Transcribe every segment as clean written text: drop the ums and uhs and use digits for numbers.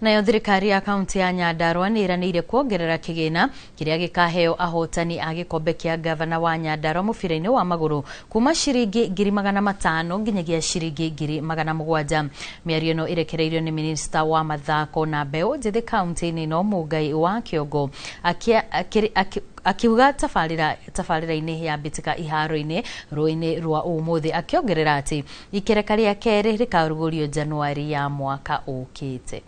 Nayo thirikari ya kaunti ya Nyandarua nĩ ĩranĩire kuongerera kĩgĩna kĩrĩa gĩkaheo ahotani a gĩkombe kĩa gavana wa Nyandarua mũbira-inĩ wa magũrũ kuma ciringi 500,000 nginyagia ciringi 700,000. Mĩario ĩno ĩrekereirio nĩ minista wa mathako na mbeũ njĩthĩ kaunti-inĩ ĩno Mũngai wa Kĩongo akiuga tabarĩra-inĩ ya mbĩtĩka iharo-inĩ rũĩ-inĩ rwa ũmũthĩ, akĩongerera atĩ ikereka rĩa kerĩ rĩkarugũrio Januari ya mwaka ũkĩte.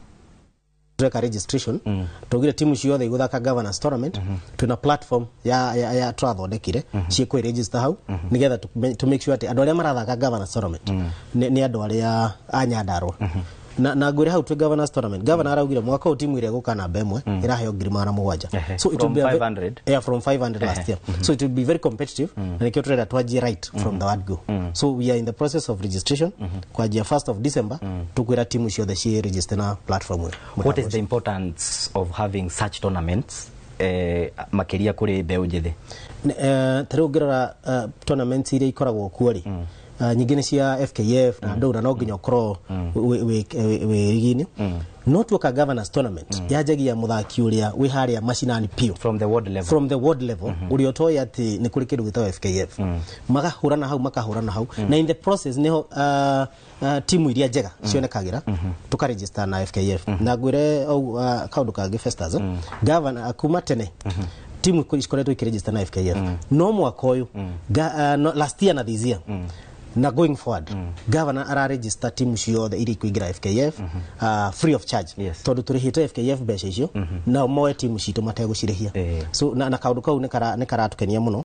Tureka registration, tugire timu ciothe iguthaka governors tournament, twina platform ya turathondekire ciĩkũ register hau nigetha to make sure ati andu aria marathaka governors tournament ni andu aria a Nyandarua. Na ngwire hau twi governors tournament, governor araugire mwaka ũyũ timu ĩrĩa ĩgũka namba ĩmwe ĩraheo 700,000. So it will be 500. Yeah, from 500 last year. So it will be very competitive, na nĩkĩo tũrenda twanjie right from the word go. So we are in the process of registration. Kwanjia 1st of December tukwĩra timu ciothe ciĩ register na platform ĩyo. What is the importance of having such tournaments, makĩria kũrĩ mbeũ njĩthĩ? Ta rĩu ũngĩrora, tournaments iria ikoragwo kuo rĩ, nyingĩ nĩ cia FKF na ndũra no nginya ũkorwo wĩ rigi-inĩ, no tuoka governors tournament yanjagia mũthaki ũrĩa wĩ harĩa macinani piũ. From the ward level. From the ward level, ũrĩa ũtoĩ atĩ nĩ kũrĩ kĩndũ gĩtagwo FKF, makahũrana hau, makahũrana hau, na in the process nĩho timu iria njega cionekagĩra, tũkaregister na FKF. Na ngwĩre kaũndũ kangĩ, Festus, governor kuma tene timu cikoretwo ikĩregister na FKF, no mwaka ũyũ, no, last year na this year na going forward, governor araregister timu ciothe iria ikũingĩra FKF free of charge, tondũ tũrĩhĩte FKF mbeca icio, nao moe timu citũ mategũcirĩhia. So na kaũndũ kau nĩ karatũkenia mũno.